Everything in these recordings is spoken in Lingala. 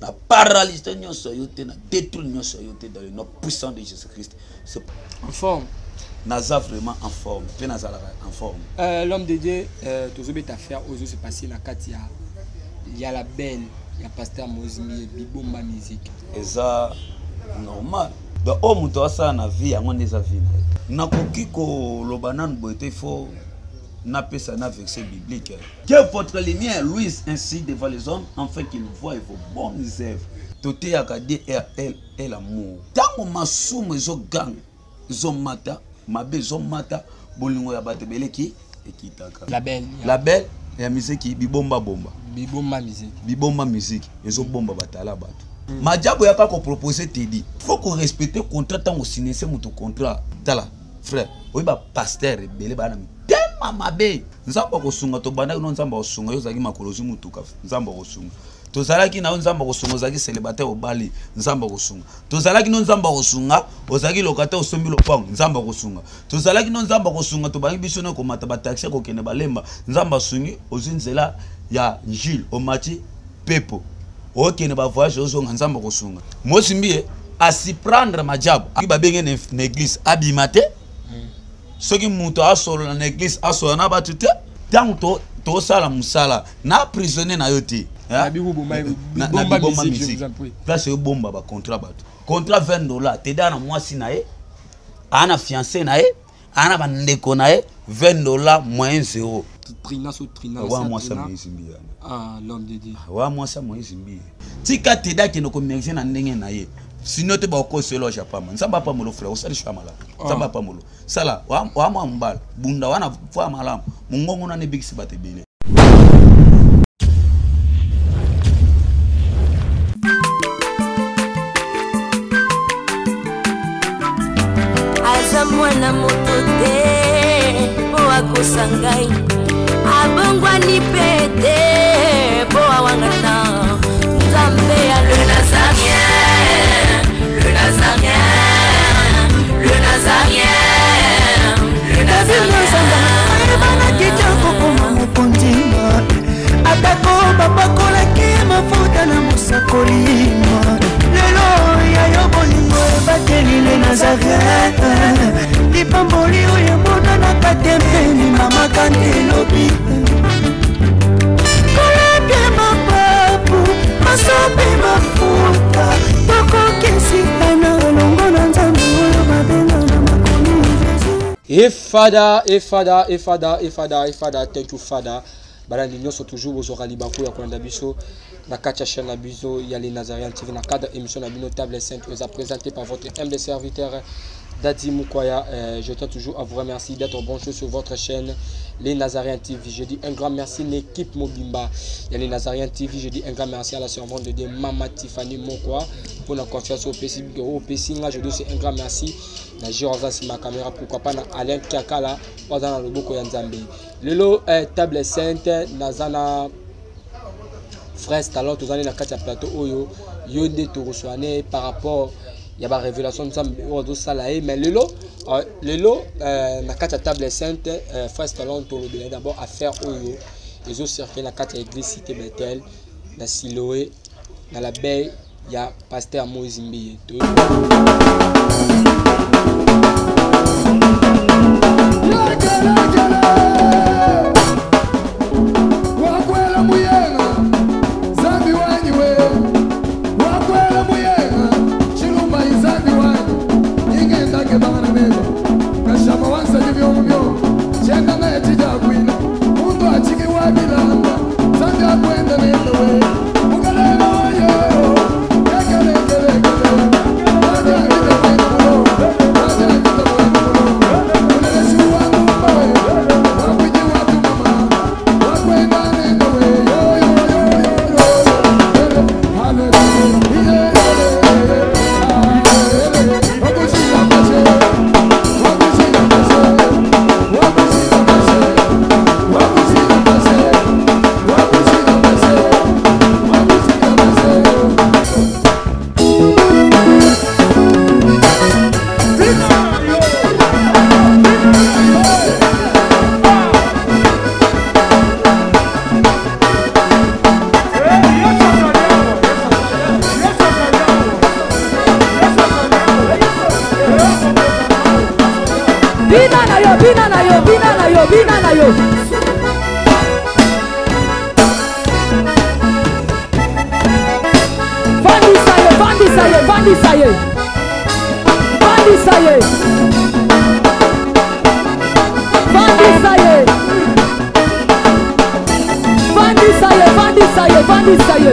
Na paralyse nyonso yo te, na détruire nyonso yo te, dans le nom puissant de Jésus-Christ. C'est en forme. Naza vraiment en forme, mpe nazalaka en forme. L'homme de Dieu, tozobeta affaire oyo se passer na kati ya la belle ya pasteur Moïse Mbiye, Bibomba Musique. Eza normal. Donc oyo moto asala na vie yango nde eza vie na ye. Nakoki koloba nanu boye te, il faut napesa na verset biblique. Que votre lumière luise ainsi devant les hommes, afin qu'ils voient vos bonnes œuvres. Toteyaka DRL et l'amour. Ntango masumu ezoganga, ezomata, mabe ezomata, bolingo ya bato ebeleki ekitaka. La belle. La belle ya miziki bibomba bomba. Bibomba miziki. Bibomba miziki ezobomba batala bato. Madiabo yaka ko proposer Teddy. Faut ko respecter contrat tango signer moto contrat. Tala frère, oyeba pasteur ebele bana mitema mabe. Nzambe akosunga, tobandaki no Nzambe akosunga, yo ozalaki makolo ozwi motuka, Nzambe akosunga. Tozalaki na yo Nzambe akosunga, ozalaki célibataire obali, Nzambe akosunga. Tozalaki no Nzambe akosunga, ozalaki locataire osombi lopango, Nzambe akosunga. Tozalaki no Nzambe akosunga, tobangi biso no komata ba taxi kokende balemba, Nzambe asungi, ozwi nzela ya Jules, omati pepo. Okende ba voyage ozonga, Nzambe akosunga. Mosi Mbiye a s'y prendre majabu. Aki babenge na église abima te. Soki moto asolola na église asolola na bato te. Ntango tosala mosala na prisonnier na yo te. Na bibomba Na bibomba musique, je musique. vous en prie. Place oyo bomba ba contrat bato. Contrat 20 $, teda na mwasi na ye, ana fiancé na ye, ana ba ndeko na ye, 20 $ moyen 0. Trina so trina, Wa sa mwasi trina. Moïse Mbiye. Ah, l'homme de Dieu. Wa mwasi Moïse Mbiye. Tika teda kende ko merger na ndenge na ye. Sinon te ba ko selo japama. Nzamba pa molo frère, osali shwa malamu. Nzamba pa molo. Sala wa mwa mbala. Bunda wana fwa malamu. Mungongo na ne bigisi batebele. Aza mwana moto te po akosa ngai, abongwani pe te po awangana Nzambe ya Le Nazarien, le Nazarien, le Nazarien, le Nazarien. Ayebanaki te kokoma mokonzi, atako bapakolaki mafuta na mosakoli. Lelo ya yo bolingo ebateli le Nazarien, lipamboli oyo emonanaka te mpeni mama kante elobi. Kolapia mapapu masopi mafuta, tokokisika na elongo na Nzambe oyo babenga na makomi Jésus. Et Father, et Father, et Father, et Father, et Father, thank you Father. Balandi nyonso toujours bozwaka libaku ya kolanda biso na kati ya chaîne na biso ya les Nazaréens TV na cadre émission na bino Table Sainte oyo eza présentée par votre humble serviteur Dadi Mukwaya. Je tiens toujours à vous remercier d'être branché sur votre chaîne Les Nazaréens TV. Je dis un grand merci à l'équipe Mobimba ya Les Nazaréens TV. Je dis un grand merci à la servante de Dieu Mama Tiffany Mokwa pour la confiance au PC, au PC. Je dis un grand merci na Jordan sur ma caméra, pourquoi pas na Alain Kiakala oza na loboko ya Nzambe. Lelo Table Sainte nazana frère Talon tozali na kati ya plateau oyo yo nde tokosoane par rapport ya ba révélation Nzambe oyo azosala ye. Mais lelo na kati ya Table Sainte, frère Talon tolobela d'abord affaire oyo ezocircule na kati ya église Cité Bethel na Siloé na la baie ya pasteur Moïse Mbiye. yo, bina na yo. Vandisa ye, vandisa ye, vandisa ye. Vandisa ye. Vandisa ye. Vandisa ye, vandisa ye, vandisa ye.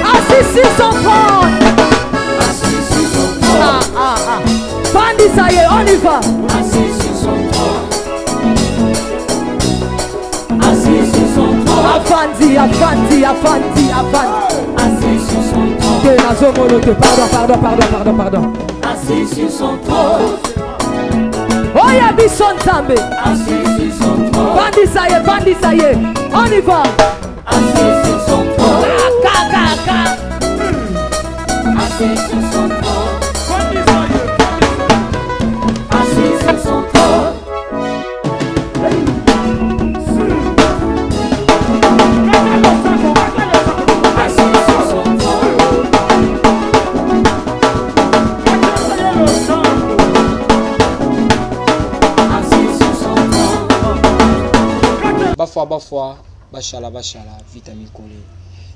Assis sur son trône. Assis sur son trône. Ah, ah, ah. Vandisa ye, on y va. Assis sur son trône. Assis sur son trône. Afandi, afandi, afandi, afandi. Assis sur son trône. Te nazomona te, pardon, pardon, pardon, pardon, pardon. Assis sur son trône. Oya biso Nzambe. Assis sur son trône. Vandisa ye, vandisa ye. On y va. Assis sur son trône. Ka, ka, ka. Assis sur son trône. Assis sur son trône. Assis sur son trône. Assis sur son trône. Bafwa bafwa, bashala bashala, vitamine collée.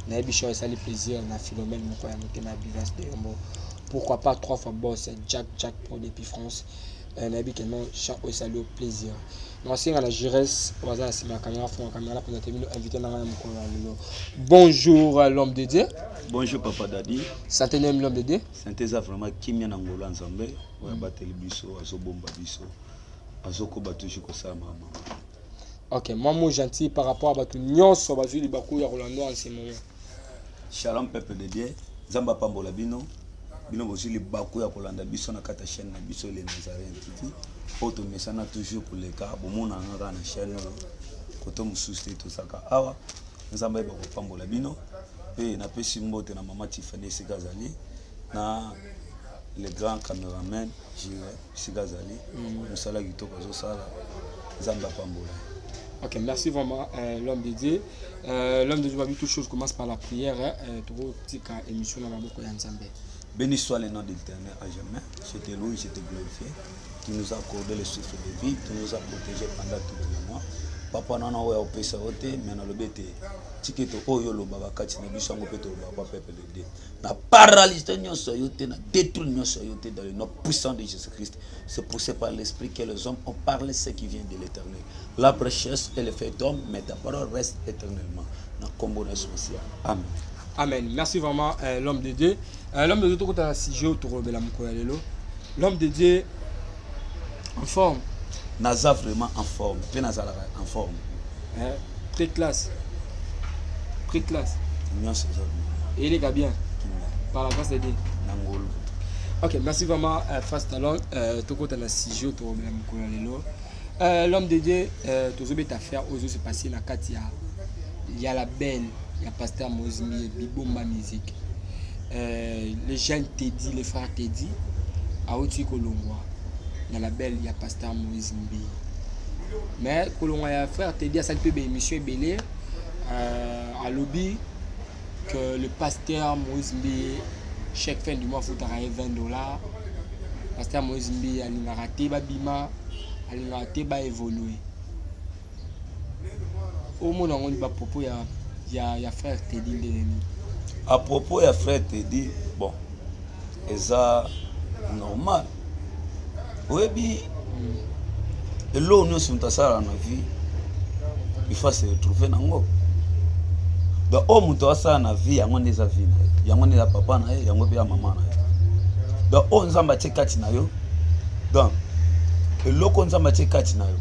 Nayebi show esali plaisir na Philomène moko ya motema ya Bivas de Yombo. Pourquoi pas trois fois boss Jack Jack Pro depuis France. Nayebi que non chant oyo esali yo plaisir. Nasenga na Jires oyo aza na nsima ya caméra, fonga caméra na présenter bino invité na ngai ya mokolo ya lelo. Bonjour l'homme de Dieu. Bonjour papa Dadi. Santé nem l'homme de Dieu. Santé eza vraiment kimia na ngolo ya Nzambe. Oyo abateli biso, azobomba biso, azokoba toujours kosala mama. Ok, moi mot gentil par rapport à bato nyonso bazwi libaku ya kolanda en ce moment. Shalom peuple de Dieu. Nzambe apambola bino. Bino bozwi libaku ya kolanda biso na kati ya chaîne na biso Le Nazaréen TV. Oyo tomesana toujours koleka, bomonana kaka na chaîne oyo. Koto mosusu te tozalaka awa. Nzambe ayeba kopambola bino. Pe napesi mbote na mama Tiffany esika azali, na le grand cameraman Jire esika azali. Mosala kitoko azosala. Nzambe apambola. Ok, merci vraiment, l'homme de Dieu. L'homme de Dieu, toute chose commence par la prière. Hein, émission dans la bouche ya Nzambe. Béni soit le nom de l'Éternel à jamais. Je te loue, je te glorifie. Tu nous as accordé le souffle de vie, tu nous as protégés pendant tout le mois. Papa nana oyo opesa yo te, mais na lobi ete tika ete oyo olobaka kati na biso yango mpe tolobaka pa peuple de Dieu. Na paralyse nyonso yo te, na détruire nyonso yo te, dans le nom puissant de Jésus-Christ. C'est poussé par l'Esprit que les hommes ont parlé ce qui vient de l'Éternel. La richesse est le fait d'homme, mais ta parole reste éternellement. Na kombo na Yesu Masiya. Amen. Amen. Merci vraiment, l'homme de Dieu. L'homme de Dieu, tout à sujet autour de la Moukoya Lelo. L'homme de Dieu en forme. Naza vraiment en forme. Pe nazalaka en forme. Hein? Très classe. Très classe. Nyonso eza bien. Et les gars bien. Kimia. Par la grâce de Dieu. Na ngolu. Ok, merci vraiment, Fast Talon. Tout côté na sujet autour de la Moukoya Lelo. L'homme de Dieu, tozobeta affaire oyo se passer na kati ya, ya la belle, ya pasteur Moïse Mbiye, Bibomba Musique. Les jeunes Teddy, les frères Teddy, auti kolongwa na la belle ya pasteur Moïse Mbiye. Mais kolongwa ya frère Teddy asali pe ba émission ebele, alobi que le pasteur Moïse Mbiye chaque fin du mois futaka ye 20 $. Pasteur Moïse Mbiye alingaka te babima, alingaka te ba évoluer. Omona yango ni ba propos ya frère Teddy ndenge nini? À propos ya frère Teddy, bon, eza normal. Oyebi, eloko nyonso moto asalaka na vie, il faut se retrouver nango. Donc oyo moto asala na vie, yango nde eza vie na ye, yango nde eza papa na ye, yango mpe ya mama na ye. Donc oyo Nzambe atie kati na yo, donc eloko Nzambe atie kati na yo,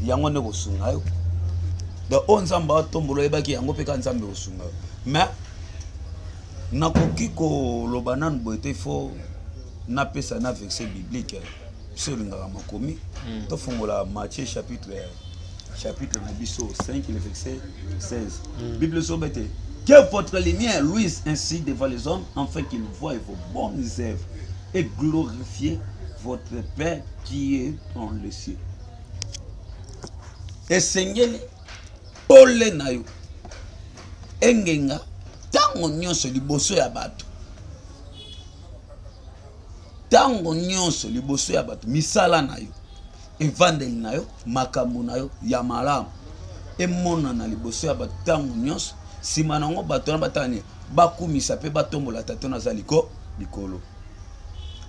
yango nde kosunga yo. Donc oyo Nzambe atombola, oyebaki yango mpe ka Nzambe kosunga yo. Mais nakoki koloba nanu boye te, faut napesa na verset biblique. Biso olingaka makomi, tofongola Matthieu chapitre na biso 5, le verset 16. Bible ezoba ete que votre lumière luise ainsi devant les hommes, afin qu'ils voient vos bonnes œuvres et glorifiez votre Père qui est dans le ciel. Esengeli pole na yo engenga ntango nyonso liboso ya bato, ntango nyonso liboso ya bato, misala na yo. Evandeli na yo, makambo na yo ya malamu emonana liboso ya bato ntango nyonso. Nsima na yango bato wana batala nini? Bakumisa mpe batombola Tata oyo aza likolo.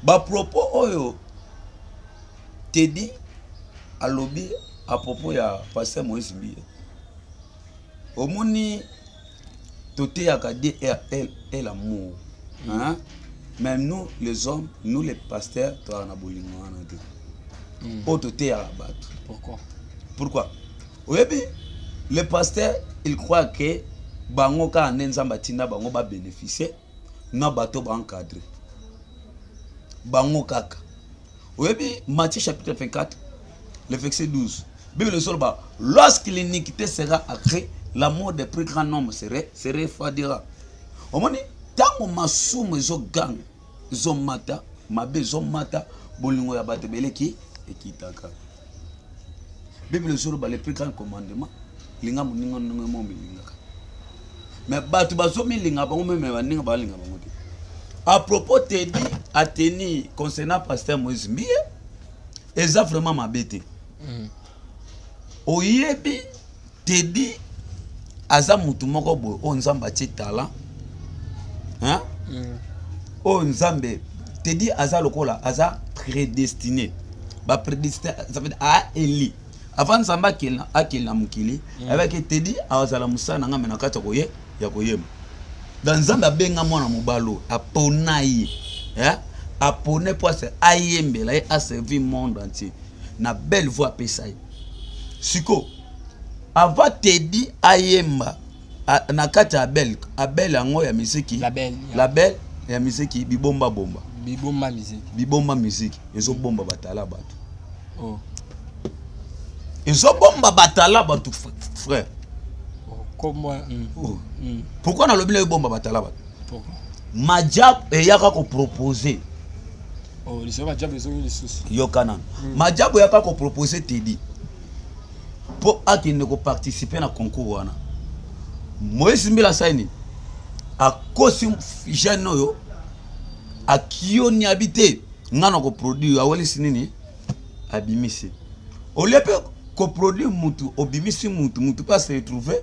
Bapropos oyo Teddy alobi à propos ya pasteur Moïse Mbiye, omoni toteyaka Dieu est l'amour, hein? Mais nous les hommes, nous les pasteurs, tozalaka na bolingo wana te. Oyo toteyaka bato. Pourquoi? Pourquoi? Oyebi, le pasteur, il croit que bango kaka nde Nzambe atinda bango babénéficie na bato baencadre bango kaka. Oyebi, Matthieu chapitre 24, le verset 12, Bible ezoloba: lorsque l'iniquité sera accrue, l'amour des plus grands nombre se refroidira. Omoni, ntango masumu ezoganga, ezomata, mabe ezomata, bolingo ya bato ebele ekitaka. Bible ezoloba le plus grand commandement: linga moninga ndenge mo milingaka. Mais bato bazomilinga bango même, baninga balinga bango te. À propos Teddy ateni concernant pasteur Moïse Mbiye, eza vraiment mabe te. Oyebi, Teddy aza mutu moko boye oyo Nzambe atie talent, hein? Oyo Nzambe, Teddy aza lokola aza prédestiné. Baprédestiné, ça veut dire aeli avant Nzambe akeli na mokili, ayebaki Teddy azala mosala na ngambe na kati ya koyemba. Donc Nzambe abenga mwana mobali oyo, apona ye, eh? Apone mpo ase ayembela ye, aservir monde entier na belle voix apesa ye. Siko avant Teddy ayemba na kati ya abel abel yango ya misiki. Label, ya. Label ya misiki bibomba bomba. Bibomba musique. Bibomba misiki ezobomba batala bato. Oh. Ezobomba batala bato, frère. Oh, comme. Oh. Pourquoi nalobi na ebomba batala bato? Pourquoi? Majab eyaka kopropose. Oh, lisolo bajab ezongi lisusu. Yoka nano, Majabu eyaka kopropose Teddy mpo akende koparticipe na concours wana. Moïse Mbila asali nini? Akosi jeune oyo, akioni abi te nga na koproduire. Awelisi nini? Abimisi. Olie mpe koproduire mutu, obimisi mutu, mutu mpe ase retrouve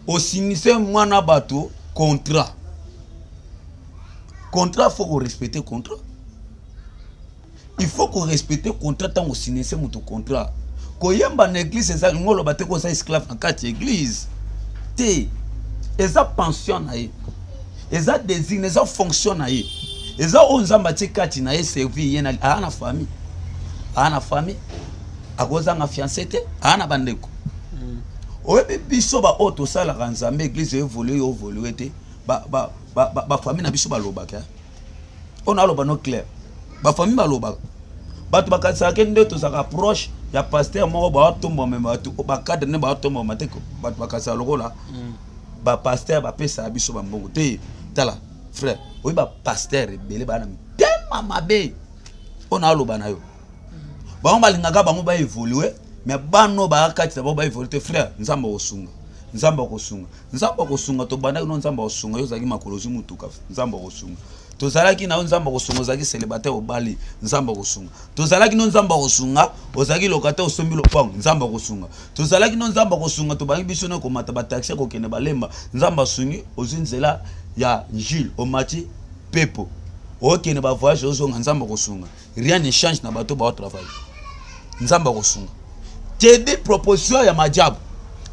osignise mwana bato contrat. Contrat, faut korespecte contrat, il faut korespecte contrat. Ntango osignise moto contrat, koyemba na église eza ngo oloba te koza esclave na kati ya église te. Eza pension na ye, eza désir, eza fonction na ye, eza oyo Nzambe atie kati na ye, servir ye. Aa na famille, aa na famille, akozanga fiancé te, aa na bandeko. Oyebi, biso baoyo tosalaka Nzambe, église évolue, yo évolue te, bafamille na biso balobaka. Oyo naloba no clair, bafamille balobaka. Bato bakanisaka nde tozalaka proche ya pasteur moko, baatombama bato, bacadre nde baatombama te. Bato bakanisaka lokola bapasteur bapesaka biso bambongo te. Tala frère, oyi bapasteur ebele baa na mitema mabe. Oyo naaloba na yo, bango balingaka bango baévolue, mais bano baa kati na bango baévolue te. Frère, Nzambe akosunga, Nzambe akosunga, Nzambe akosunga. Tobandaki no, Nzambe akosunga yo, ozalaki makolo, ozwi motuka, Nzambe akosunga. Tozalaki na yo, Nzambe akosunga, ozalaki célibataire, obali, Nzambe akosunga. Tozalaki no, Nzambe akosunga, ozalaki locataire, osombi lopango, Nzambe akosunga. Tozalaki no, Nzambe akosunga, tobangi biso no komata bataxi kokende balemba, Nzambe asungi, ozwi nzela ya Jules, omati pepo, okende bavoyage, ozonga, Nzambe akosunga. Rien ne change na bato baotravaille. Nzambe akosunga. Tedi, proposition ya Majabu,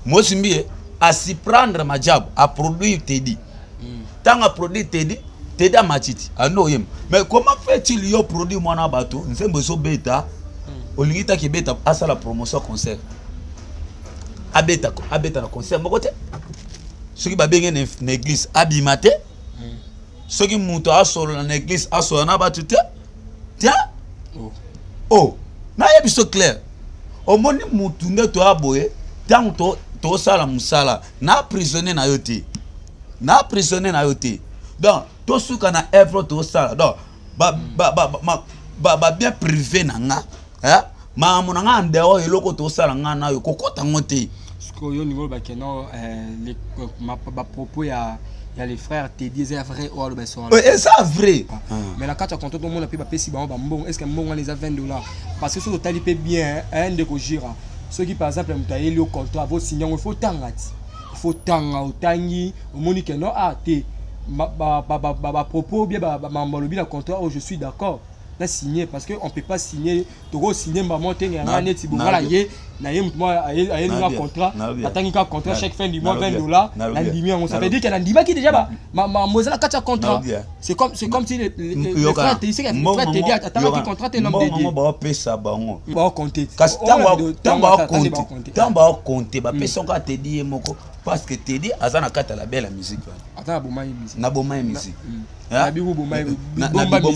Moïse Mbiye asi prendre Majabu, aproduire Tedi. Ntango aproduire Tedi, Tedi amatiti ando oyemba. Mais comment fait-il yo produire mwana bato, nzembo ezobeta, olingi taki ebeta, asala promotion concert, abeta, abeta na concert moko te? Soki babenge na église, abima te. Soki moto asolola na église, asolola na bato te te. Oh, nayebi so clair. Omoni, mutu nde toya boye, ntango tosala mosala na prisonnier na yo te, na prisonnier na yo te. Donc tosuka na œuvre tosala. Donc babien privé na nga, eh? Makambo na nga en dehors, eloko tosala nga na yo, kokota ngo te. Sikoyo olingi olobake no bapropos ya Ya les frères Teddy, eza vrai oyo aloba so. Eza vrai. Mais na kati ya contrat, tomona mpe bapesi bango bambongo. Est ce que mbongo wana eza 20 dollars? Parce que soki otali mpe bien, ndeko Jira, soki par exemple moto ayeli yo contrat, avosigne yango, il faut tanga ti, il faut tanga. Otangi, omoni ke non, ah te, bapropos bien, bamambo alobi na contrat oyo, je suis d'accord na signé, parce que on peut pas signer, tokosigne mbamo tenge yanga neti bongala ye na ye. Motu moko ayeli nga contrat, atangi kaka contrat, chaque fin du mois 20 dollars, nandimi yango. Ça veut dire que nandimaki déjà mambo eza na kati ya contrat. C'est comme si le frère frère Teddy atangaki contrat te, l'homme de Dieu. Baopesa bango. Baocompte. Kasi ntango baocompte, bapesa yango kaka Teddy ye moko, parce que Teddy aza na kati ya label ya musique wana. Ata na boma ye musique. Na boma ye musique. Na biboma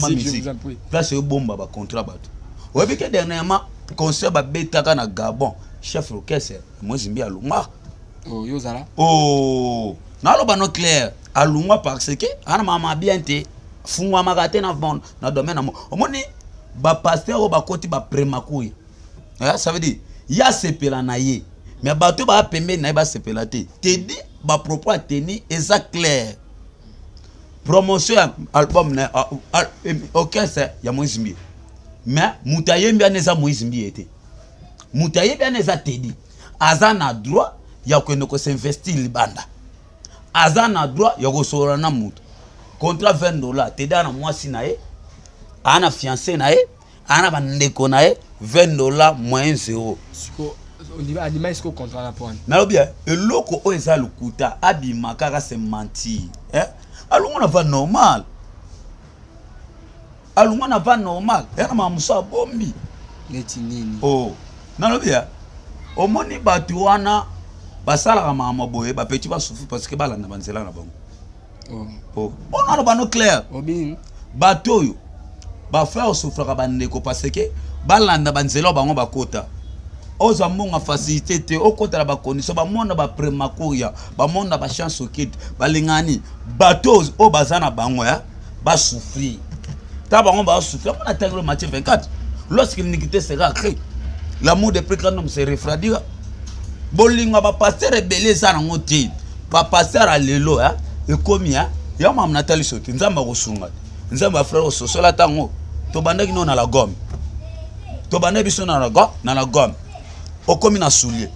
musique, place oyobomba bacontrat. Bato oyebi ke dernièrement, concert babetaka na Gabon, chef orchestre Moïse Mbi alongwa. Yo ozala. Oh, naloba no clair, alongwa parce que ana mama bien te, fungwamaka te na bon na domaine na mo. Omoni bapasteur oyo bakoti bapremakuya, ça veut dire ye asepela na ye, mais bato baya pembeni na ye basepela te. Tedi, bapropos ya Teni eza clair, promotion ya album na orchestre ya Moïse Mbiye, mais moto ayembi wana eza Moïse Mbiye te, moto ayebi wana eza Tedi. Aza na droit ya kokende kosinvestir libanda, aza na droit ya kosolola na moto. Contrat 20 dollar, Tedi aza na mwasi na ye, aa na fiancé na ye, aa na bandeko na ye, 20 dollar moyen zéro. Andima esiko contrat na point. Nalobi eloko oyo eza lokuta, abima kaka, c'est mentir, eh? Alongwa na va normal, alongwa na va normal, eya na makambo mosusu abombi. Neti nini? Oh, nalobi ya omoni bato wana basalaka makambo boye, bapeti basouffrir parce que balanda banzela na bango. Oh. Oh, naloba no clair. Obi. Bato oyo bafrère osouffraka, bandeko, parce que balanda banzela oyo bango bakota. Ozwa mbongo ya facilité te, okota na bacondition, bamona bapremakuria, bamona bachance okete balingani. Bato oyo baza na bango ya basouffrir, ta bango basouffrir. Mona ntango Matthieu 24: lorsque l'iniquité sera accrue, l'amour de plus grand homme se refroidira. Bolingo ya bapasteur ebele eza nango te. Bapasteur ya lelo ekomi ya mamu natali so te. Nzambe akosunga te, Nzambe ya frère ososola. Ntango tobandaki no na la gomme, tobandaki biso na la gomme, na la gomme okomi na soulier.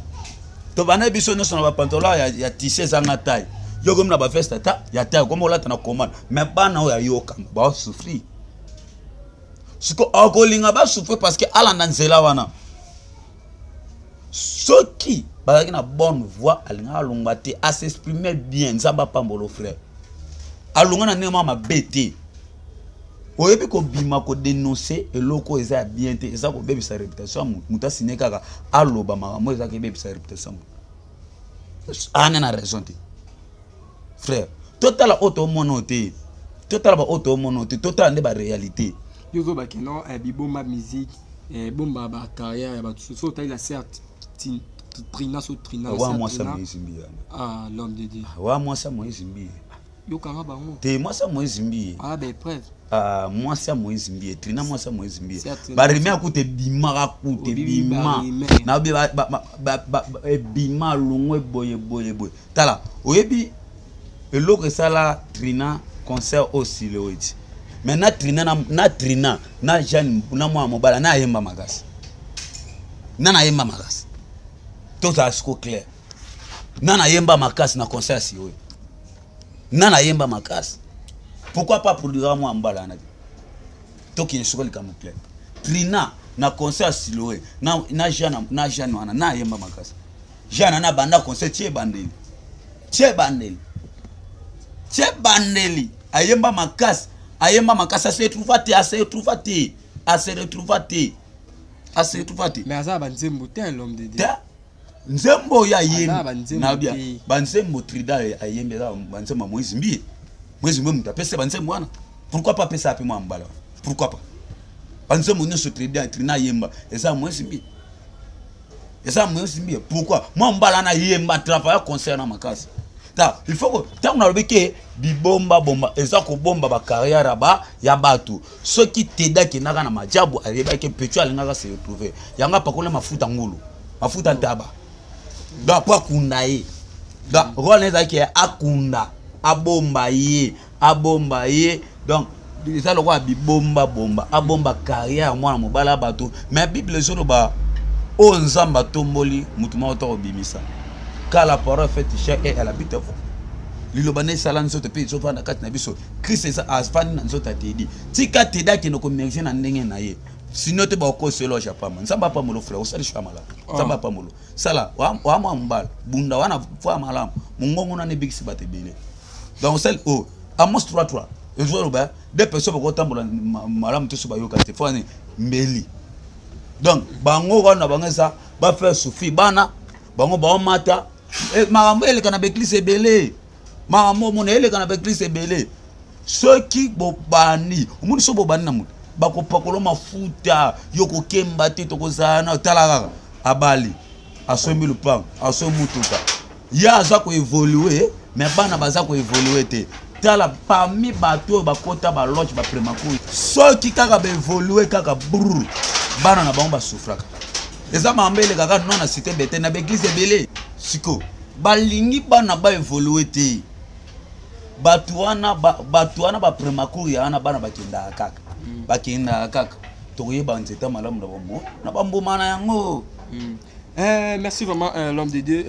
Tobandaki biso nyonso na bapantalon ya tissu ezanga taille, yo okomi na baveste ata ya taille, okomi olata na commande. Mais bana oyo ayokamba baosouffrir siko, akolinga basouffrir parce que alanda nzela wana. Soki bazalaki na bonne voie, alingaka alongwa te. Asexprime bien, Nzambe apambola frère. Alongwa na ndenge mwa mabe te. Oyebi kobima kodénonce eloko oyo eza ya bien te, eza kobebisa réputation ya motu. Moto asine kaka aloba makambo oyo ezaka ebebisa réputation ya motu, ana na raison te. Frère, totala oyo toomona oyo te, totala baoyo toomona oyo te, totala nde baréalité. Yo ozobake non, bibomba musique, bomba bacarrière ya bato. So otali la sœur Trina, so Trina. Wa mwasi ya Moïse Mbiye. Ah, l'homme de Dieu. Wa mwasi ya Moïse Mbiye. Yokanga bango. Te, mwasi ya Moïse Mbiye. Ah, baépreuve. Ah, mwasi ya Moïse Mbiye, Trina, mwasi ya Moïse Mbiye, barime akuta ebimaka kuta ebima nabi ebima longwe boye boye boye. Tala, oyebi eloko esala Trina, concert oyo silhouette. Mais na Trina na Trina na Jeanne na mwana mobala na ayemba makasi, na nayemba makasi. Tozala siko clair, na nayemba makasi na concert ya siwe, na nayemba makasi. Pourquoi pas produire mwa mbala wana te? Tokende soko likambo clair. Trina na concert ya siloe na Jeanne, na Jeanne wana na ayemba makasi. Jeanne na banda concert tie ebandeli, tie ebandeli, tie ebandeli, ayemba makasi, ayemba makasi. Ase retrouva te, ase retrouva te, ase retrouva te, ase retrouva te. Mais aza na banzembo te, l'homme de Dieu. Te, nzembo oyo Aza na ayembi banzembo nabia te. Banzembo Trida ayembi eza banzembo ya Moïse Mbiye. Moïse Mbiye moto apesa banzembo wana. Pourquoi pas apesa ape mwa mbala wana? Pourquoi pas banzembo nyonso Trida, Trina ayemba eza ya Moïse Mbiye, eza ya Moïse Mbiye? Pourquoi mwa mbala wana ayemba, travailla concert na makasi? Ta il faut que ntango nalobi ke bibomba bomba eza kobomba bacarrière ya ba ya bato. Soki Teda akendaka na majabu, ayebaki pecho alingaka se retrouver yango, apakoli mafuta ngulu, mafuta ntaba, donc po akunda ye. Donc rôle na ezalaki ya akunda, Abomba ye, abomba ye. Donc eza lokola bibomba bomba, abomba carrière ya mwana mobali ya bato. Mais Bible ezoloba oyo Nzambe atomboli motu moko to kobimisa. Car la parole faite chair et elle habite vous. Liloba na esala nzoto mpe ezovanda kati na biso. Christ eza afandi na nzoto ya Teddy. Tika Teddy akende komerge na ndenge na ye. Sinon te bakokosa eloge ya pamba. Nzambe apambolo frère, osali choix malamu. Nzambe apambolo. Sala wa mwa mobali, bunda wana fois malamu. Mongongo na nebikisi bato ebele. Donc osali oh Amos 3:3. Ezoloba deux personnes bakotambola malamu te so bayoka te. Fois ni mbeli. Donc bango wana bango eza ba faire souffrir bana bango baomata makambo eleka na baeglise ebele. Makambo omona eleka na baeglise ebele. Soki bobandi, omoni so bobandi na moto bakopakola mafuta yo kokemba te, tokozala na tala kaka abali asombi lupango asombi mutuka ye aza koévolue mais bana baza koévolue te. Tala parmi bato oyo bakota baloge bapremacour soki kaka baévolue kaka brr bana na bango basouffraka. Eza makambo elekaka non na cité bete na baeglise ebele. Siko balingi bana baévolue te. Bato wana bapremacour ya wana bana bakendaka kaka. Bakendaka kaka. Tokoyeba nzete malamu na bango na bambuma na yango. Merci vraiment l'homme de Dieu.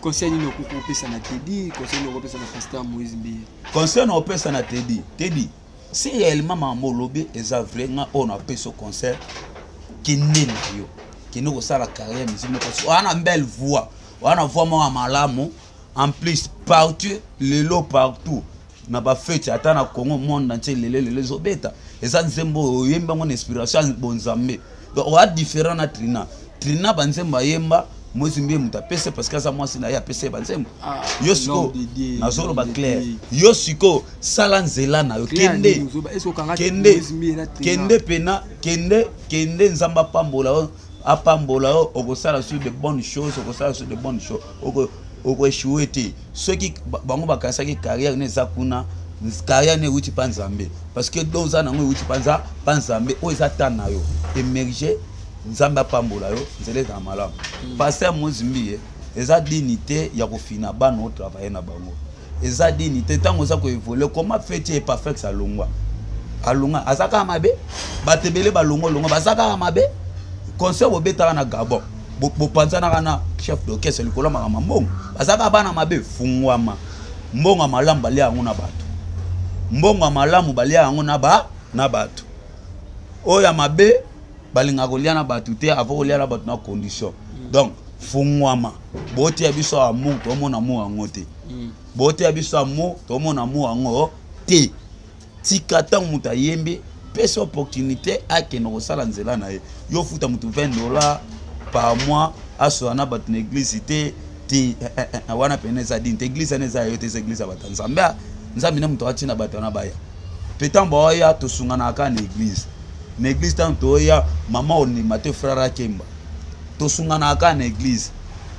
Conseil nini okoki kopesa na Teddy, conseil nini okopesa na pasteur Moïse Mbiye? Conseil na opesa na Teddy, Teddy, si réellement makambo olobi eza vrai, nga oyo napesa conseil kende na yo, kende kosala carrière musique parce que wana belle voix, wana voix moko ya malamu. En plus partout lelo partout na ba fête ata na Congo monde entier lelo lelo ezobeta eza nzembo oyo oyemba ngo na inspiration ya bonzambe. Donc oa différent na Trina. Trina ba nzembo ayemba Moïse Mbiye moto apesa parce que aza mwasi na ye apesa ye ba nzembo. Yo siko nazoloba clair. Yo siko sala nzela na yo kende. Kende kende pena kende kende Nzambe apambola yo, apambola yo okosala sur de bonnes choses, okosala sur de bonnes choses. Oko échouer te. Soki bango bakanisaki carrière ne eza kuna, carrière ne euti pa Nzambe. Parce que don za nango euti pa pa Nzambe, oyo eza ta na yo. Émerger, Nzambe apambola yo, nzela ezala malamu. Pasteur Moïse Mbiye, eza dignité ya kofina bana oyo travailler na bango. Eza dignité ntango oza koévoluer, comment fait-il et parfait alongwa? Alongwa, aza kaka mabe. Bato ebele balongwa, longwa, baza kaka mabe. Concert bobetaka na Gabon, bopanzanaka na chef d'orchestre likolo ya makambo ya mbongo. Baza kaka bana mabe, fungwama. Mbongo ya malamu balia yango na bato. Mbongo ya malamu balia yango na ba, na bato. Oyo ya mabe balingaka kolia na bato te, avant kolia na bato na condition. Donc fungwama, botia biso amour, tomona amour yango te. Botia biso amour, tomona amour yango te. Tika ntango moto ayembi, pesa opportunité akende kosala nzela na ye. Yo futa moto $20 par mois, asola na bato na église te, te, wana pene eza dine te. Église wana eza ya yo te, eza église ya bato ya Nzambe. Nzambe nde moto atina bato wana baya. Pe ntango baoya, tosunganaka kaka na église. Na église ntango toya, mama ondima te, frère akemba. Tosunganaka kaka na église.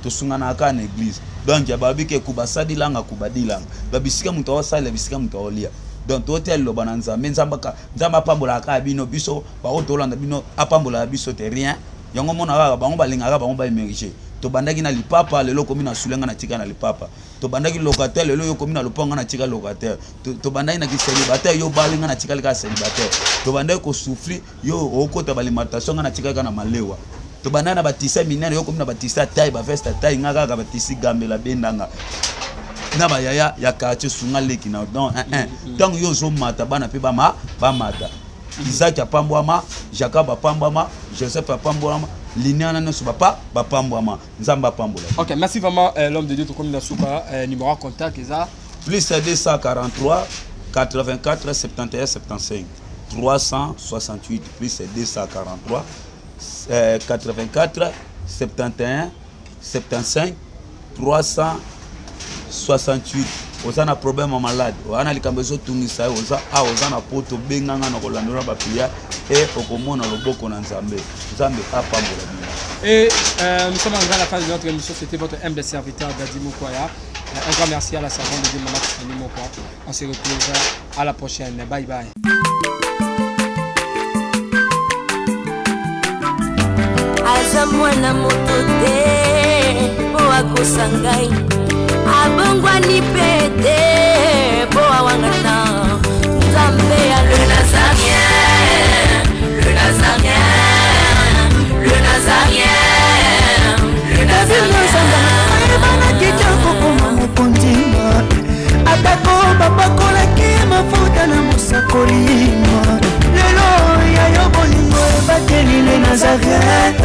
Tosunganaka kaka na église. Donc, ya babi ke kubasadilanga, kubadilanga. Ba bisika moto aosala, bisika moto aolia. Donc, totia liloba na Nzambe. Nzambe aka, Nzambe apambolaka kaka bino, biso, baoyo tolanda bino, apambolaka biso te, rien. Yango mona kaka, bango balingaka, bango ba émerger. Tobandaki na lipapa, lelo komi na sulenga na tika na lipapa. Tobandaki locataire, lelo yo komi na lopango na tika locataire. Tobandaki na célibataire, yo balinga na tika lika célibataire. Tobandaki ko souffrir, yo okota ba alimentation nga na tika kaka na malewa. Tobandaki na batisa minene, yo komi na batisa taille, ba veste taille, nga kaka batisi gambela bendanga. Na ba yaya ya quartier sunga leki na donc un, un. Tant yo zo mata bana pe ba ma, ba mata. Isaac apambwama, Jacob apambwama, Joseph apambwama, lignana nyonso bapa bapambwama. Nzambe apambola. Ok, merci vraiment l'homme de Dieu, tokomi na suka, numéro contact eza plus 243 84 71 75 368 plus 243 84 71 75 368. Oza na problème ya malade, oza na likambo ezotungisa yo, oza awa, oza na poto, benganga na kolandela ba prière et okomona loboko na Nzambe. Nzambe apambola bino. Et nous sommes arrivés à la fin de notre émission. C'était votre humble serviteur Dadi Mokwaya. Un grand merci à la servante de Dieu, Maman Tiffany Mokwaya. On se retrouve à la prochaine. Bye bye. Aza mwana moto te po akosa ngai. Abongwani mpe te mpo awangana Nzambe ya le Nazarien, le Nazarien, le Nazarien, le Nazarien. Ayebanaki te kokoma mokonzi, atako bapakolaki mafuta na mosakoli. Lelo ya yo bolingo ebateli le Nazaret,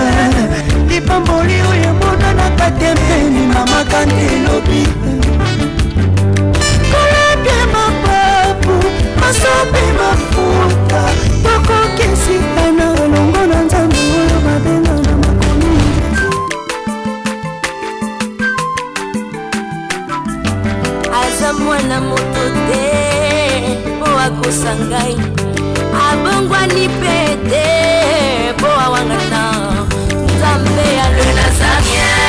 lipamboli oyo emonanaka te mpeni mama kante elobi kolapie mapapu masopi mafuta tokokisitana elongo na Nzambe oyo babenga na makomi. Aza mwana moto te mpo akosa ngai, abongwani mpe te mpo awangana Nzambe ya le Nazarien.